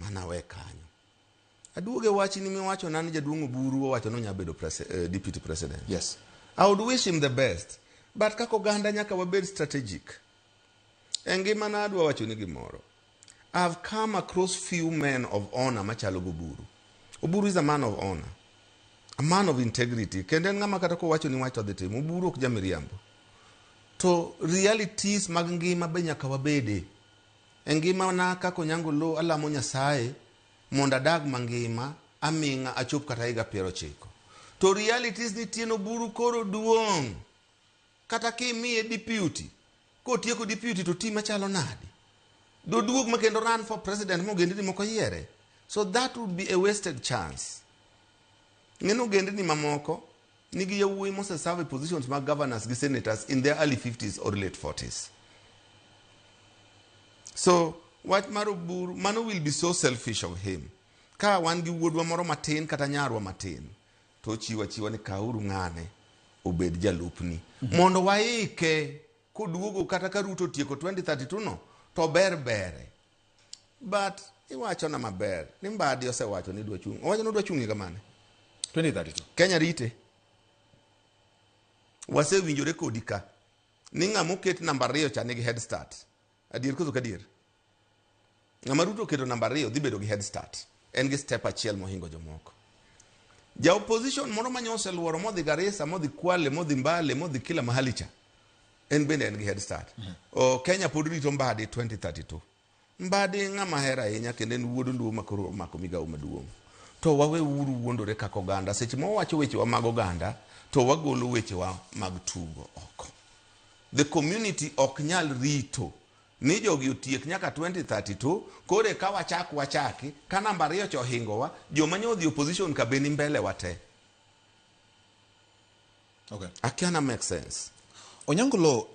Mana we kanyo. Aduoge wachni miwacho na ni jaduong' Oburu owacho ni onya bedo deputy president. Yes. I would wish him the best. But kaka oganda nyaka wabed strategic. E ngimana adwa wacho ni gimoro. I've come across few men of honor machalo gi Oburu. Oburu is a man of honor. A man of integrity. Kendo en ng'ama kata kowacho ni wach to dhi timo. Oburu ok jamiriambo. To realities mag ngima be nyaka wabede. E ngimana kaka Onyango Oloo alamo Nyasaye mondo adag mangima aming'a achop kata higa 90. To realities nitie no Oburu koro duong'. Kata kimiye deputy, kotieko deputy to ti machalo nade? Doduog ma kendo run for president mogendni moko yiere. So that would be a wasted chance. Ng'eno ogendni mamoko nigi yawuoyi mose serve e positions mag governors gi senators in their early 50s or late 40s. So wach mar Oburu mano will be so selfish of him. Ka wan gi wuodwa moro matin kata nyarwa matin to ochiwo achiwa ni kawuru ng'ane obed jalupni mondo waike koduogo kata ka Ruto otieko 2032 no to ber bere. But iwachona maber ni Mbadi osewacho ni dwa chung'. Owacho ni odwa chung' higa mane? 2032. Kenya rite. Wasewinjore kodi ka ni ng'ama oket namba 2 cha nigi head start. Adier koso kadier? Ng'ama Ruto oketo namba 2 dhi bedo gi head start. En gi step achiel mohingo jomoko. Ja opposition moro manye oseluoro modhi Garissa, modhi Kwale, modhi Mbale, modhi kila mahali cha. En bende en gi head start. O Kenya pod rito Mbadi 2032. Mbadi ng'ama hero ahinya kendo en wuod Luo ma koro omako migawo maduong'. To wawe uru wuondore kaka oganda. Seche ma wawacho wechewa mag oganda, to wagolo wechewa mag tugo oko. The community ok nyal rito ni jogi otiek nyaka 2032 kore ka wachak wachaki ka namba 2 cha ohingowa joma nyo odhi opposition ka be ni mbele wa te. Okay. Akia na make sense. Onyango Oloo,